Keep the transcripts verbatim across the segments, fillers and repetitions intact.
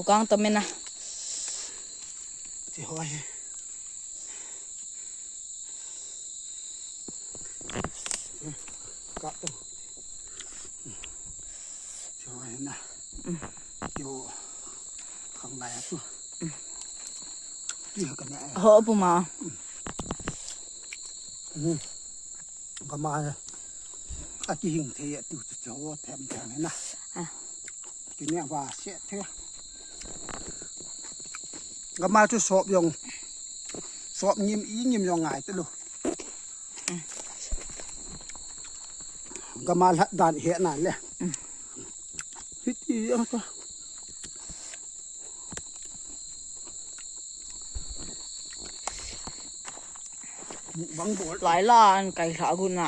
Kang tamin a. Ti ho hi. Ka tu. Ti ho hi na. Yo. Kang lai tu. Ti ho ka na. Ho puma. Ka ma. Aki hing thei tu ti ho them them na. Kini a va se the. Gama chu sop jong. Sop ngim i ngim jong ngai te lu. Gama lhat dan he na le. Hiti jong ka. Mukbang bol. Lai la an kai hla gun na.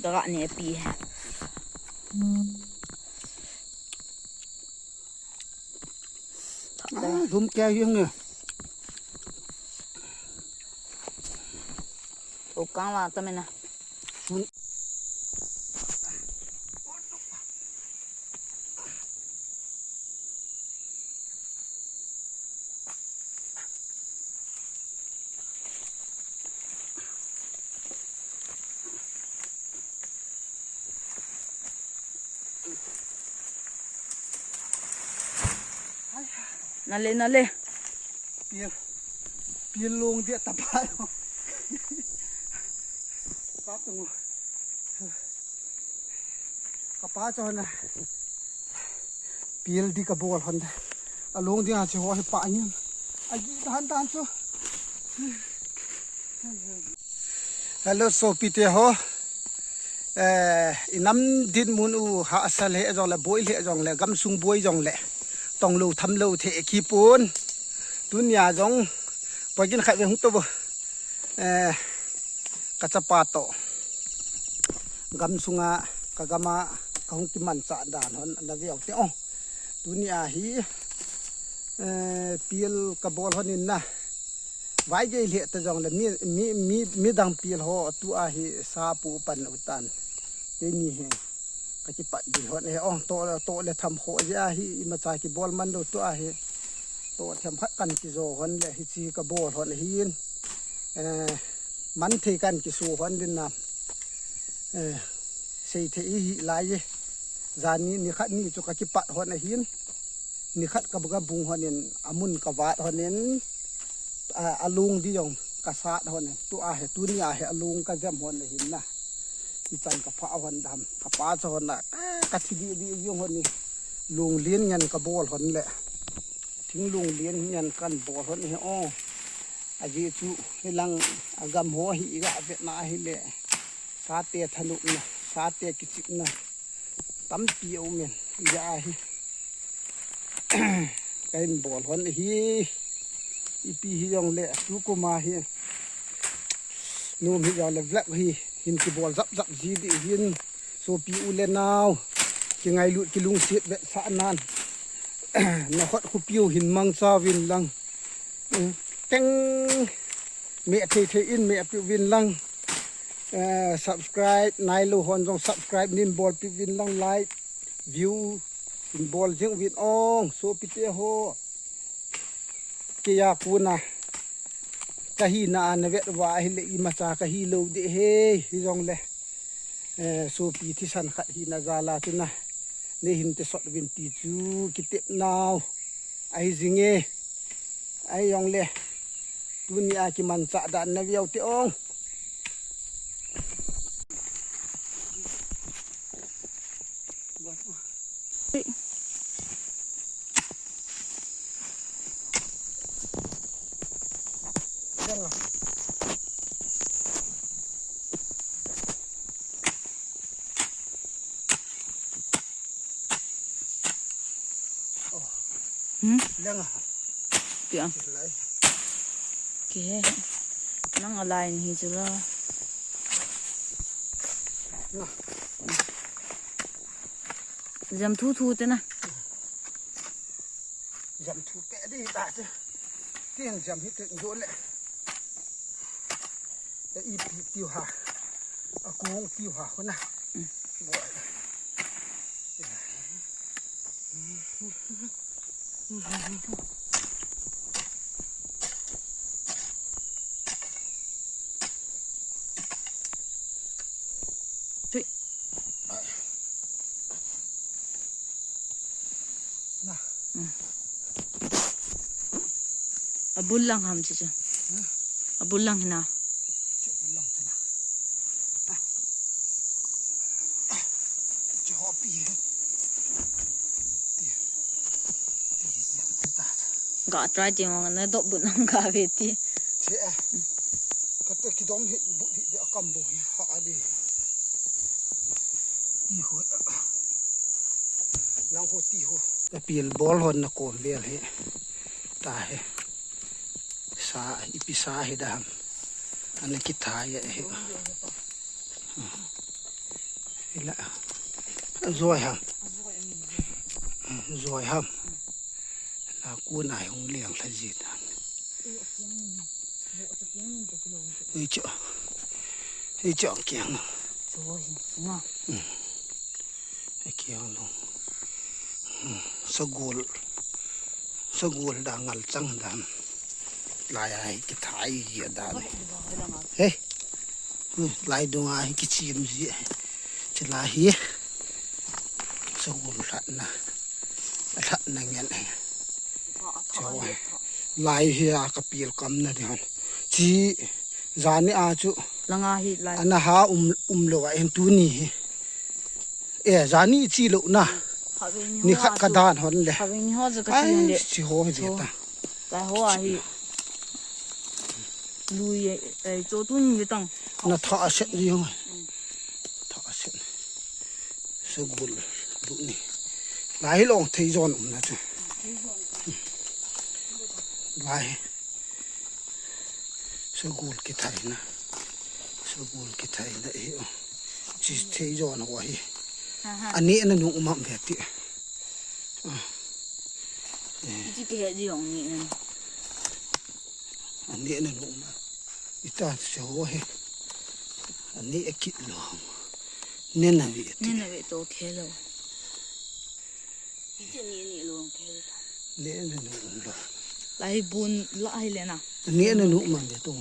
Daga ne pi. Thum kya yeng e. Ukang la ta mena. Nale, nale. Pil, pil long dia tapai. Kap tungu. Kapa chon a. Pil di kabol hon da. Along di a che ho hi pa nyin. Agi dan dan chu. Hello, sopite ho. Eh, inam dinmun u hahsa le jong le, boi le jong le, gamsung boi jong le. Tong lo tham lo the kipon. Tunia jong. Pagin khat ve hung to bo. Eh, ka chapa to. Gamsunga ka gama ka hung kimanchah dan hon na veu te o. Tunia hi, eh, pil kabol hon in na. Vaigei le ta jong le mi, mi, mi, midang pil ho tua hi sa pu pan u tan. Keini hi. Ka kipat di hon e o. To, to le tham ho ja hi imacha kibol man lo tua hi. To tham khat kan kijo hon le hichi kabol hon hin. Eh, man thei kan kisu hon din na. Eh, sei thei hi lai e. Jani ni khat ni chu ka kipat hon ahin. Ni khat ka buga bung hon in, amun ka vat hon in, a, alung di jong ka sat hon in. Tua hi, tunia hi alung ka jem hon ahin na. Ichan ka pha hon dam, ka pa cha hon na, ka, ka thi di di jong hon ni. Lung lien ngen ka bol hon le. Thinglung lien ngen kan bol hon hi o. Ajeh chu, hilang agam ho hi iga vet na hi le. Sate thanop na, sate kichip na. Tampi a um in, ija hi. Ka hin bol hon hi. Ipi hi jong le, tu kuma hi. Nom hi jong le vlog hi. Hin kibol jap jap ji di hin. Sopi u le nau. Kingailut kilungset vetsah nan. Na khut khopi u hin mangcha uvin lang. Teng me thei thei in me pi uvin lang. Eh, subscribe, nai lo hon jong subscribe nin bol pi uvin lang, like, view, in bol jing uvin ong, sopite ho. Kei a kona. Ka hina a na vet uva ahile imacha ka hi lo de he, hi jong le. Eh, sopi thisan khat hina jal a chu na. Nei hin te sot uvin ti chu kitep nau. Ahi jing e. Ahi jong le. Tunia kimanchah dan na veu te ong. Hmm? Lenga. Tia. Lai. Ke. Nang alai ni hi chu la. Nga. Jam thu thu te na. Jam thu pe di ta che. Tin jam hi te jo le. E ipi tiu ha. Akung tiu ha hona. Mm. Boi. Abul lang ham chi chu. Abul lang hina. Ga try ti ngong na dop bu nang ga ve ti. Che. Kate kidom hi bu hi de akam bu hi ha de. Ti ho. Lang ho ti ho. Apil bol hon na kom vel hi. Tahi. Sa, ipi sa hi dam. Ana kithai hi. Ila. Zoi ham. Zoi ham. La ku nai hung liang la ji dan. Hei cho. Hei cho kiang. Akiang long. Sagol. Sagol da ngal chang dan. Lai ai kithai ya dan. Hei. Lai dung ai kichim ji. Chi lai hi. Sagol lhatna. Lhatna ngen. Lai hi a kapil kamna di hon. Chi. Jani a chu. Langa hi lai. Ana ha um, um lo a en tu ni hi. E, jani chi lo na. Ni khat ka dan hon le. Khaveng ni ho chu ka chi hon le. Chi ho hi ta. Lai ho a hi. Lui e, e, cho tu ni tang. Na tha a set ni ho. Tha a set. Sagol lu ni. Lai hi long thei jon um na chu. Lai. Sagol kithai na. Sagol kithai na hi o. Chi thei jon ho hi. Ani na nu um am ve ti. Chi ke he ji ong ni na. Ani na nu um. Ita se ho hi. Ani a kit lo. Nena ve ti. Nena ve to ke lo. Lai bun la hi le na. Ni na nu man le to.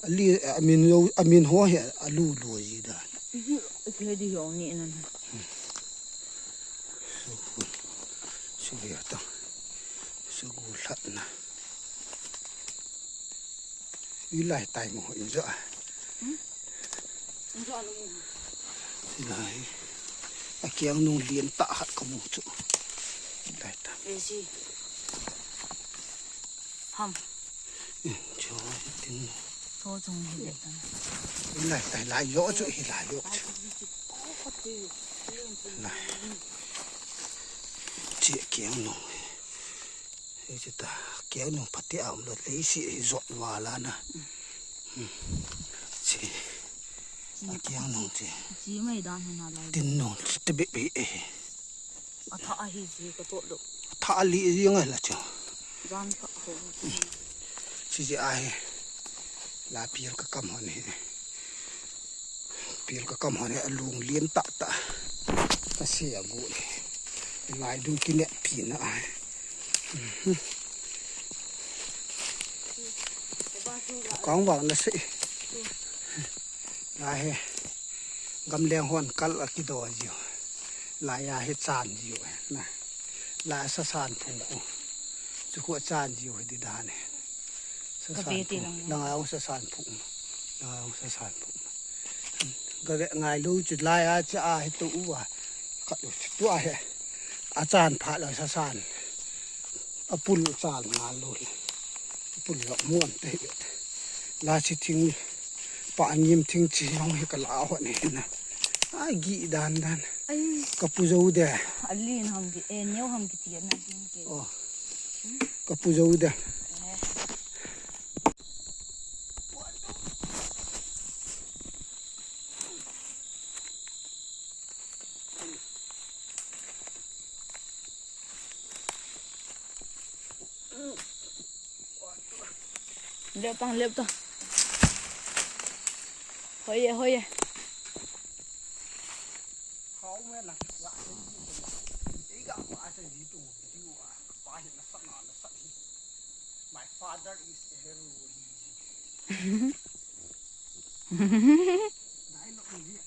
Ali amin lo amin ho he alu lo ji da. Ke di ho ni na. Su ve ta. Sagol lhatna. Ilai tai mo injo. Lai. Akiang nung lien ta hat ka mu chu. Lai ta. Ham. Cho tin. Cho chung hi le tan. Ilai tai lai yo chu hi lai yo chu. Lai. Chi kiang nung. Hiche ta, keu nung phatea um lo le isi hi jot vala na. Chi. A keu nung chi. Chi mai dan hana lai. Tin nung te be be e. A tha a hi chi ka to lo. Tha li ji ngai la chu. Jan ka ho. Chi ji a hi. La pial ka kam hon hi. Pil ka kam hon a lung lien ta ta. Ka se a gu le. Lai dung ki ne pi na ai. Kang vang na se. Lai he. Gamleng hon kal a ki do jiu. Lai a he chan jiu na. Lai sa san phung khu. Chu khu chan jiu he di dan he. Sa san phung. Langa sa san phung. Langa sa san phung. Ka ve ngai lo chu lai a cha a hi tu u a. Ka tu a he. A chan pha lo sa san. A pul chan ngal lo. A pul lo muan te. La chi thing pa ngim thing chi hong hi ka la ho ne na. A gi dan dan. Ai. Ka pu zo de. A lin ham ki, e, neo ham ki ti na ki ke. Oh. Ka pu zo de. Eh. Lep tang, lep tang. Hoi e, hoi e. Why I say you do video? Ah, why he na sa na na sa he? My father is a hero. Dialogue ni dia.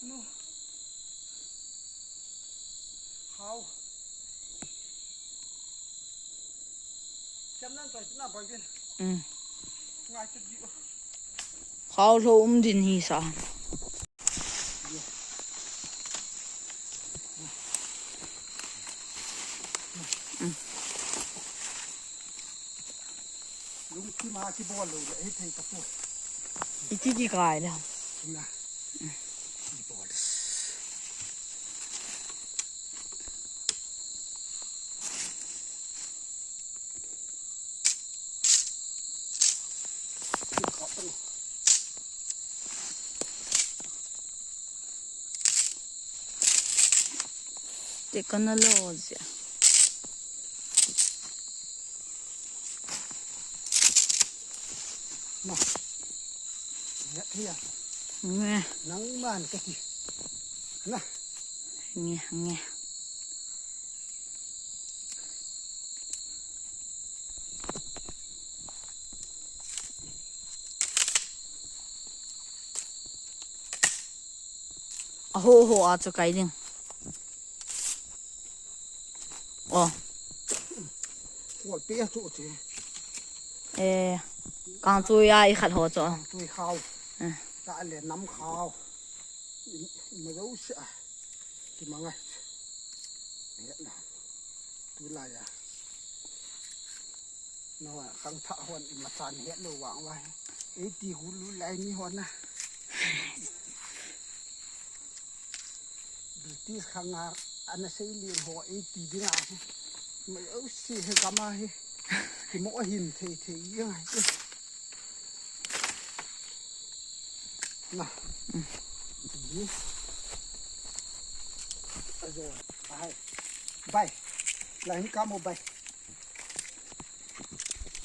No. How? Siam nan choi na boy din. Mm. Ngai chu di. Khao lou um din hi sa. Lungthim a kibol lou le, hithei tapoi. Iti kikai le. Na. Kibol. Te kana lo zia. Ma. Ya, ya. Nge. Nang man kati. Na. Nge, nge. Aho, aho, a chu kai ding. Oh. Kol pe chu che. Eh, kang chu ya i khat ho chu. Kang chu khao. Eh. Ta le nam khao. Ma zo sia. Ki mangai. Ya na. Tu la ya. No, khang tha hon i ma chan het lo vang vai. Ei ti hu lu lai ni hon na. British khang a, ana sei li ho ei ti ding a. Mai au si he gam a he. Ki mo hin thei thei yang a. Na. Ajo. Ai. Bai. Lai ni ka mo bai.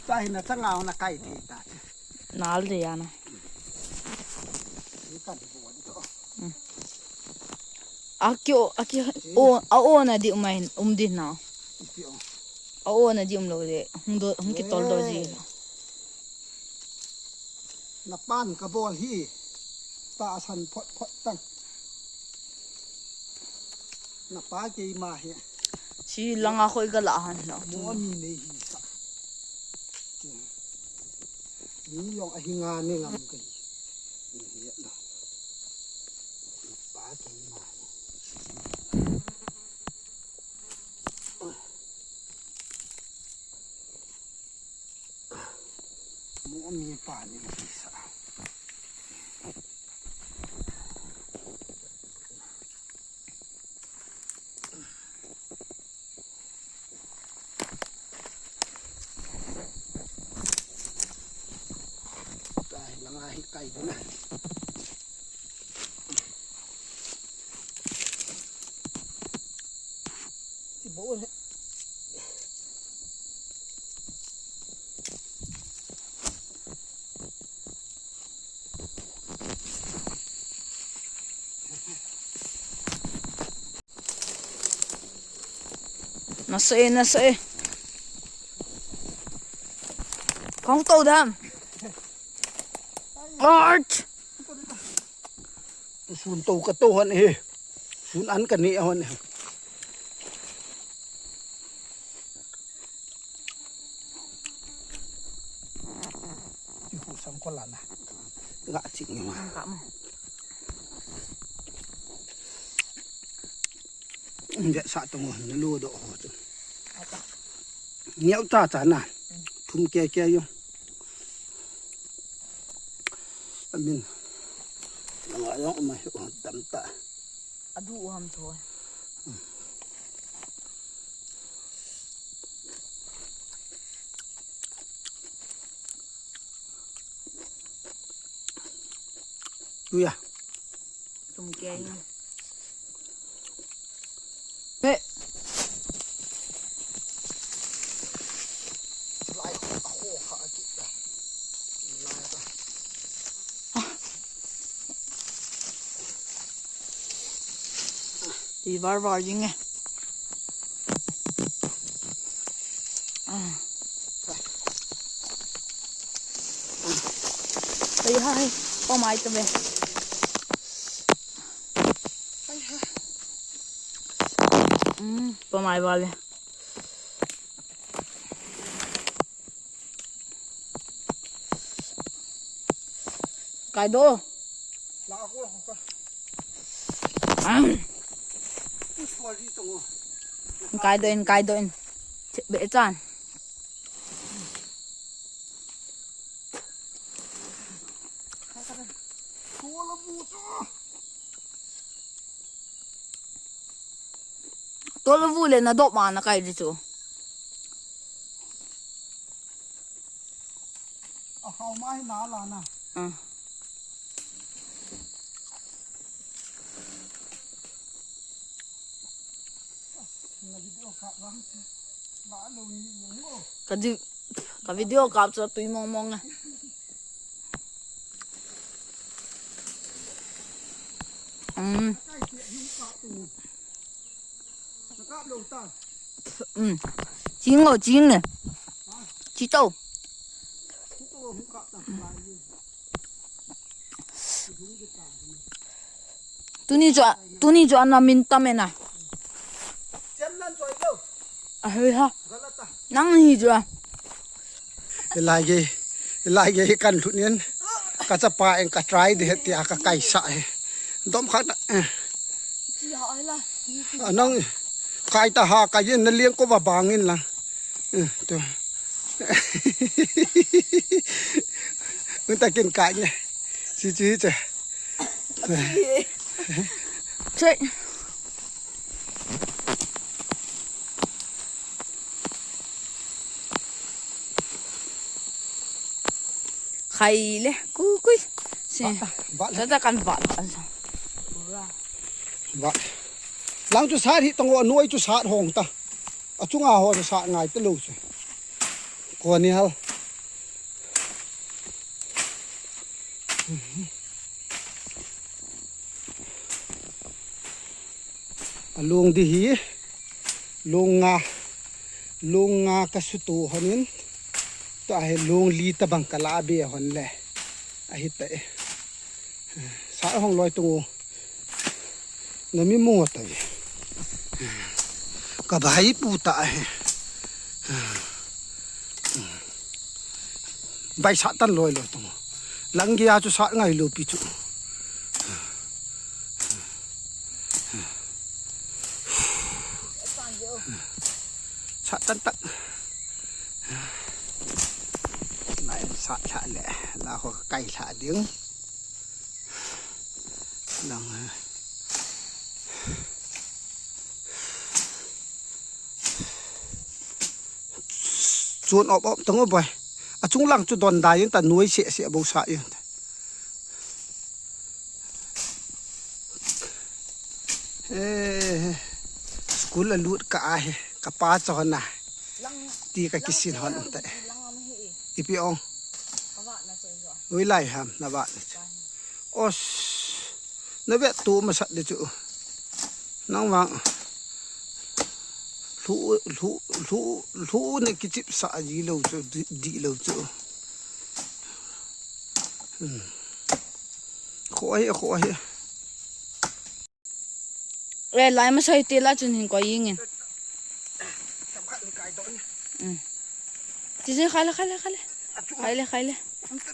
Chai na changa na kai thei ta. Nal de ya na. Ni kan bo ni to. Aki o, aki o, a o na di umai, um di na. Iti o. A o na di um lo de, hung do, hung ki tol do ji. Na pan ka bol hi. Ta san phot phot tang. Na pa keima hi. Si langa khoi ka la han lo. Mo mi nei hi sa. Ni jong a hi nga ne ngam ka hi. Ni hi na. Na pa keima hi. Mo mi pa ni hi sa. Kai, langa hi kai duna. Ti bo he. Nasa e, nasa e. Kong to dam. Art. Sun to ka to hon e. Sun an ka ni hon e. Ihu sam ko lana. Nga ching ni ma. Nga mo. Nge sa tong na lu do ho chu. Ngiau cha cha na. Thum ke ke yo. Amin. Nga yo ma tam ta. Adu u ham tho. Tuya. Tum ke. He. Lai ho, a ho kha a ki ta. Var var jing e. Ah. Ei hai, pamai ta ve. Pamai vale. Kaido. Kaido in, kaido in. Be chan. Tol vu le na dop ma na kai di chu. A hau mai na la na. Ah. Na video kap lang. La lo ni ni ngo. Ka di, ka video kap chu tui mong mong a. Um. Um. Ching lo, ching ne. Chi to. Tuni chu, tuni chu ana min tam e na. A hoi ha. Nang hi chu a. Lai ge, lai ge kan thu nin. Ka chapa in ka try de ti a ka kai sa he. Dom khat na. Eh. Anang kai ta ha ka yin na liang ko ba bang in lang. Eh, tu. Unta kin kai ne. Si si che. Che. Khai le, ku kui. Si. Ba, ba. Sa ta kan ba, ba. Ba. Lang chu sat hi tong o, nuai chu sat hong ta. A chunga ho chu sat ngai ta lo chu. Ko ni hal. A long di hi, long nga, long nga ka sutu honin, tua hi long li tabang ka la be hon le, ahi ta e. Sa hong loi tung u, na mi mo ta e. Ka bai pu ta e. Bai sa tan loi loi tung u. Lang gia chu sa ngai lo pi chu. Sa tan tak. Lai sa lha le, la ho kai lha ding. Lang. Chun op op tang o boy. A chung lang chu don dai in ta nuai se se bo sa in. Eh, school a lut ka a he, ka pa chon na. Ti ka kisin hon ta. Ipi ong. Ui lai ham na ba. Os. Na ve tu ma sat de chu. Nang vang. Lu, lu, lu, lu ne kichip sa ji lo chu, di, di lo chu. Hmm. Khoi, khoi. Eh, lai ma soi te la chun hin koi ing in. Ti je khai le, khai le, khai le. Khai le, khai le.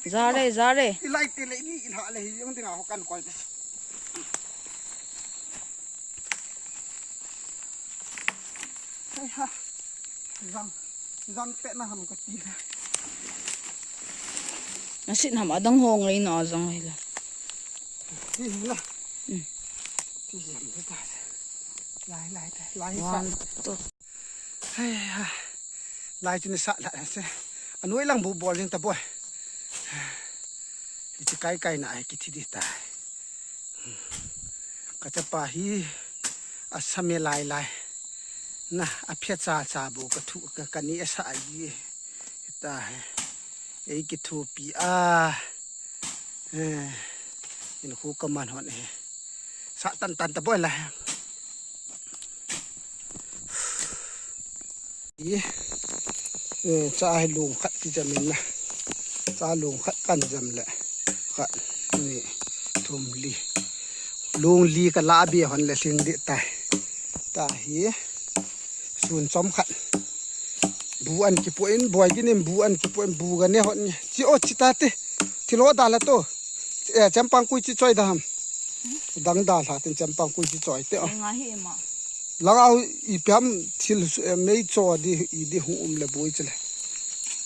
Za re, za re. I lai te le ni i la le hi jong ding a ho kan koi te. Ai ha. Zang, zang pe na ham ka ti. Na sit ham adang ho ngai na zang ai la. Ti la. Hmm. Ti jam ta ta. Lai, lai, lai, lai. One, two. Hai, hai. Lai chu ni sa la se. Anoi lang bu bol jing ta boy. Hichi kai kai na ai kithi di ta. Ka chapa hi a sa me lai lai. Na, a phia cha cha bu ka thu ka, ka ni a sa ai. Ta he. Ei kithupi a. Eh, in khu ka man hon he. Sa tan tan ta boy la he. I, eh, cha hi long khat kijam in na. Cha long khat kan jam le. Khat, ni, thum, li. Long li kala be hon le hling ding tai. Tahi. Sun chom khat. Bu an kipoh in, boi gin in bu an kipoh in, bu ga ne hon ni. Chi o chi ta te. Thilo da la to. Eh, chempang kui chi choi da ham. Dang da la tin chempang kui chi choi te o. Nga hi ma. Langa u ipi ham thil su, eh, mei cho di, i di hung um le bui chule.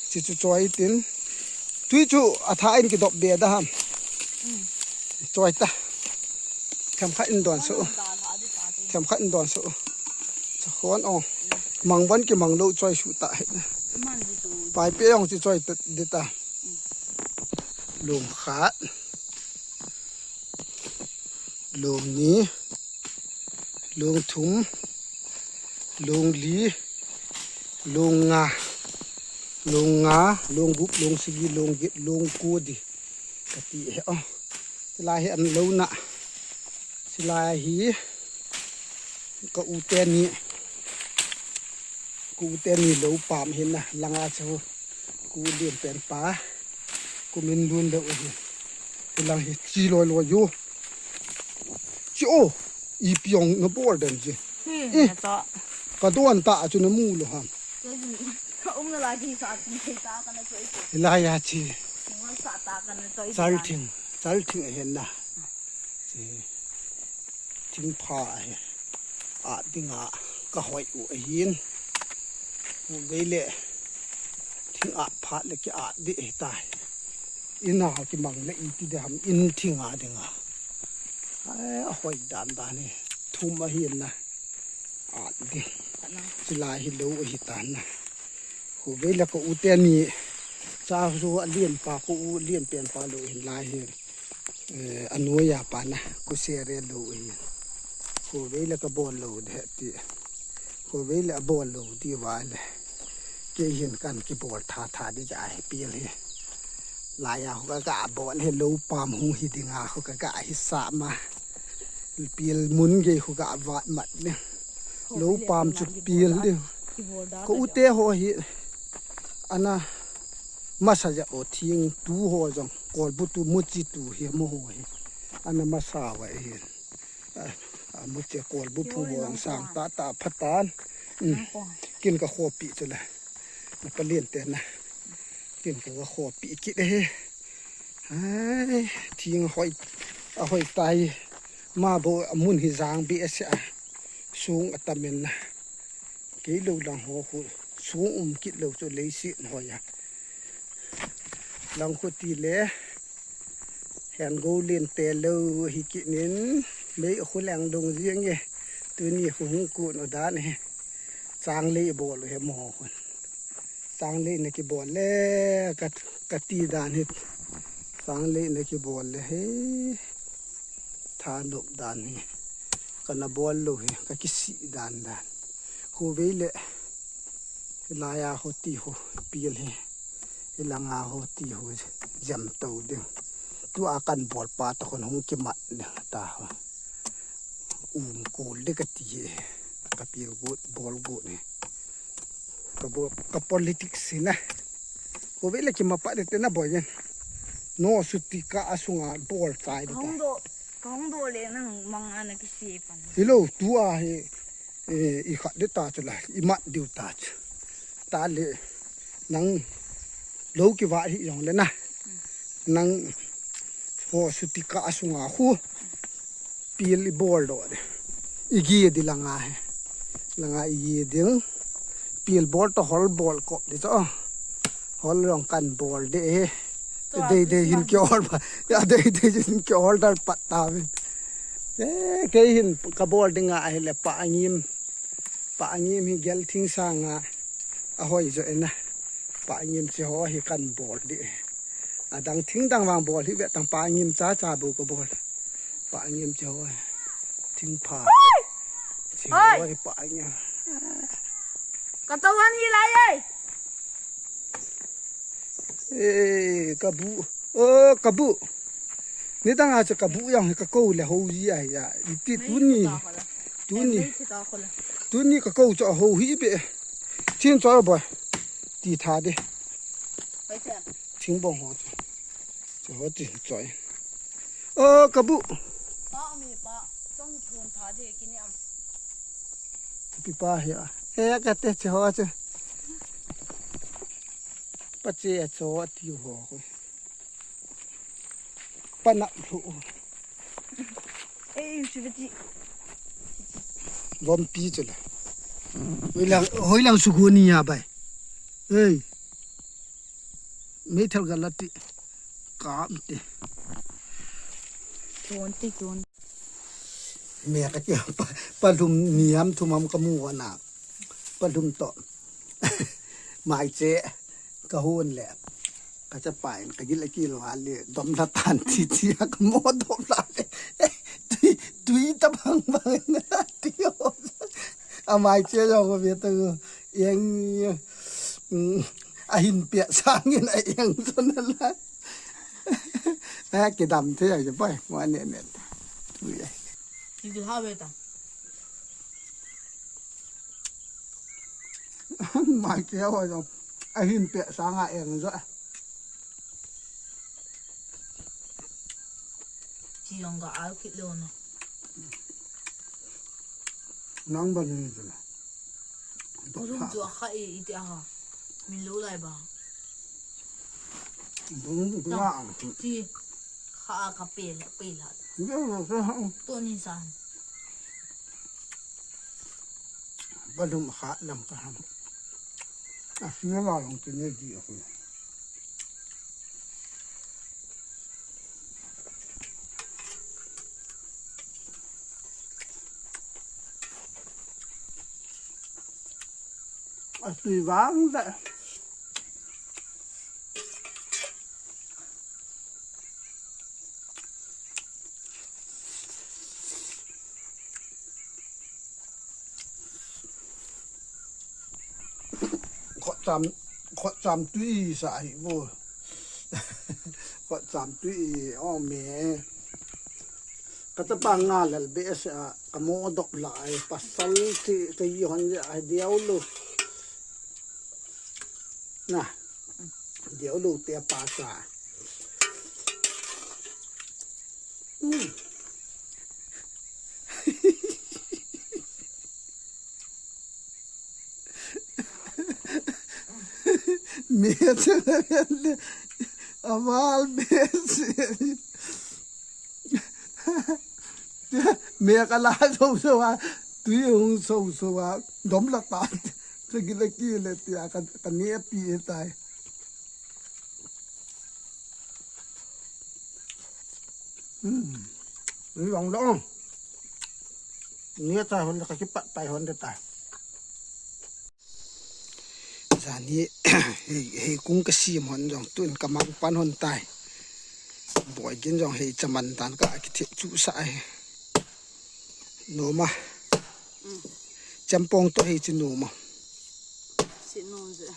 Chi chu choi tin. Tui chu atha in kidop be da ham. Choi ta. Tham kha in don so. Tham kha in don so. Cha khon o. Mang bon kimang lo choi su ta he. Pai pe ong chi choi ta di ta. Long khat. Long ni. Long thum. Long li. Long nga. Long nga. Long gup. Long sagi. Long get. Long ko di. Kati he o. Silai he an lo na. Silai hi. Ka u te ni. Ka u te ni lo pam hin na. Langa chu. Ka u lien pen pa. Ku min lun lo hi. Lang hi chi loi loi yo. Chi o. I piong na bol den ji. Hi, eh, na cha. Ka don ta chu na mu lo ham. Ka um na lai hi sa ti ta ka na choi ko. Lai ya chi. Ngol sa ta ka na choi. Chal thing, chal thing a hen na. Chi. Thing pha a he. A ding a ka hoi u a hin. U vei le. Thing a pha le ki a di e tai. Ina ki mang le i ti de ham in thing a ding a. Ai, a hoi dan dan ni. Thum a hin na. A di. Silai hi lo hi tan na. Khu vei la ko u te ni. Cha hu a lien pa ko u lien pen pa lo hin lai hi. Eh, a nuai a pa na. Ko se re lo hi. Khu vei la ka bol lo de ti. Khu vei la bol lo di va le. Kei hin kan ki bol tha tha di ja hi piel hi. Lai a khu ka ka bol hi lo pam hu hi ding a khu ka ka hi sa ma. Piel mun ge khu ka vat mat ne. Lo pam chu piel de. Ko u te ho hi. Ana masa ja o thing tu ho jong. Kol bu tu mu chi tu hi mu ho hi. Ana masa wa hi. A, a mu che kol bu phu ho sang ta ta phatan. Mm. Kin ka kho pi chu le. Na pa lien te na. Kin ka kho pi kit e. Ai, thing hoi, a hoi tai. Ma bo a mun hi jang be a se a. Sung a tamen na. Kei lo lang ho khu. Sung um kit lo chu lei si hoi a. Lang khu ti le. Hen go lien te lo hi kit nin. Mei khu lang dong jing e. Tuni khu hung ku no dan he. Chang lei bol he mo khu. Chang lei na ki bol le ka, ka ti dan hi. Chang lei na ki bol le he. Tha nop dan hi. Ka na bol lo he. Ka ki si dan dan. Khu vei le. Lai a ho ti ho. Piel he. Ilanga ho ti ho. Jam to ding. Tu a kan bol pa to kon hung ki mat ding ta ho. Um kol de ka ti he. Ka piel go, bol go ni. Ka bo, ka politics hi na. Ko ve le ki ma pa de te na boy yen. No suti ka asunga bol tai de ta. Ka hung do, ka hung do le nang mang ana ki si pan. Hello, tu a he, eh, i khat de ta chu la, i mat diu ta chu. Ta le, nang lo ki va hi jong le na. Nang ho suti ka asunga khu. Piel i bol do de. I gi di langa he. Langa i gi ding. Piel bol to hol bol kop di cho. Hol long kan bol de he. Dei dei hin ki hol ba. Ya dei dei hin ki hol dal pat ta vin. Eh, kei hin ka bol ding a he le pa angim. Pa angim hi gel thing sanga. A hoi jo ena. Pa angim chi ho hi kan bol di. Adang thing dang vang bol hi ve tang pa angim cha cha bu ko bol. Pa angim chi ho. Thing pha. Chi ho hi pa angim. Ka to wan hi lai ai. Eh, ka bu. Oh, ka bu. Ni dang a cha ka bu yang ka ko le ho ji ai ya. Iti tuni. Tuni. Tuni ka ko cha ho hi be. Chin choi boy. Ti tha di. Thing bong ho chu. Chu ho ti choi. O, ka bu. Pa mi pa. Chong thun tha di kini am. Pi pa hi a. E, ka te chu ho chu. Pa che a cho a ti ho. Panap thu. Ei, siveti. Vompi chu la. Hoilang, hoilang suguni ya bai. Ei. Meithal galati. Kam ti. Ton ti ton. Me ka ti pa, palum niam thumam ka mu na. Palum to. Mai che. Ka hun le. Ka chapa in ka gil a kil va le. Dom la tan ti ti a ka mo dom la le. Tui, tui ta bang bang na ti o. A mai che lo ko ve ta ko. Eng, mm, a hin pia sang in a eng so na la. A ki dam the ya pai. Mo ne ne. Tui ai. Ti ti ha ve ta. Mai che ho jo. A hin pia sang a eng so. Chi jong ka al kit lou na. Nang ba ni tu na. Dok Lum tha. Chu a kha i, i ti a ha. Min lou lai ba. Dong tu Tang. La. Chi kha a ka pe la, pe la. Ni lo se ha. To ni san. Balum kha lam ka ham. A si la long tu ne di a ku. A tui vang da. Khot cham, khot cham tui sa hi vo. Khot cham tui o me. Ka chapa nga lel be se a, ka mo dok lai, pasal ti ka yi hon ja, a diau lo. Na, diau lo te pa sa. Hmm. Me chu na le, aval me se. Me ka la so so a, tui hung so so a, dom la ta. Chu gila ki le ti a ka, ka ne pi e tai. Hmm. Ni long long. Ni ta hon ka ki pat pai hon de tai. Jani, hei, hei kung ka sim hon jong tun ka mang pan hon tai. Boi gin jong hei chaman tan ka ki thip chu sa ai. Noma. Mm. Champong to hei chu noma. Si nom je.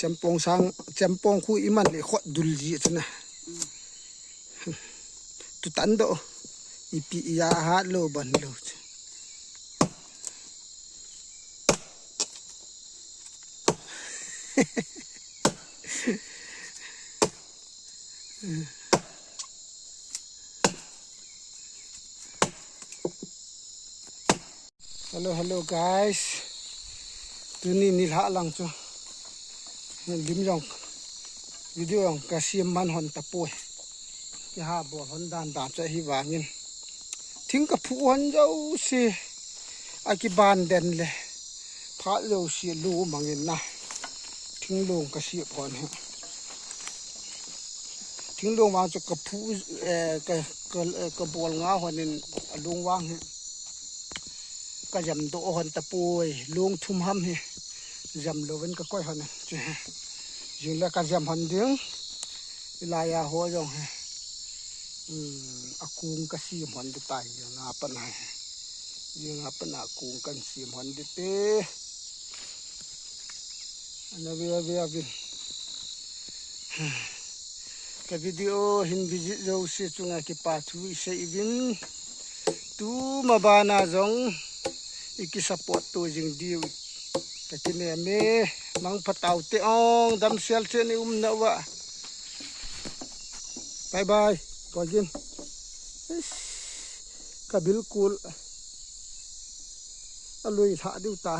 Champong sang, champong khu iman le khot dul ji chu na. Mm. Tu tan do. Ipi iya hat lo ban lo. Hello, hello guys. Tuni nilhah lang chu. Lim jong video jong ka siam man hon tapoi. Kiha bol hon dan dan chu ahi vangin. Thing ka phu hon jouse. A kiban den le. Phat jouse lu mangin na. Thinglung ka siam hon hi. Thinglung vang chu ka phu, eh, ka, ka, eh, ka bol nga hon in a lung vang hi. Ka jam doh hon tapoi, lung thum ham hi. Jam louvin ka koi hon chu hi. Jing le ka jam hon ding. Ilai a ho jong hi. Hmm, a kung ka sim hon ding tai, jing a pan hi. Jing a pan a kung kan sim hon ding te. Ana ve ve a vin. Ka video hin visit jouse chunga kipa thu i sei uvin. Tuma bana jong i ki support to jing diu. Kinem e, mangpha tau te ong, damsel chen i umna uva. Bye bye, Pagin. Ish, ka bilkul. Alui lha diu ta.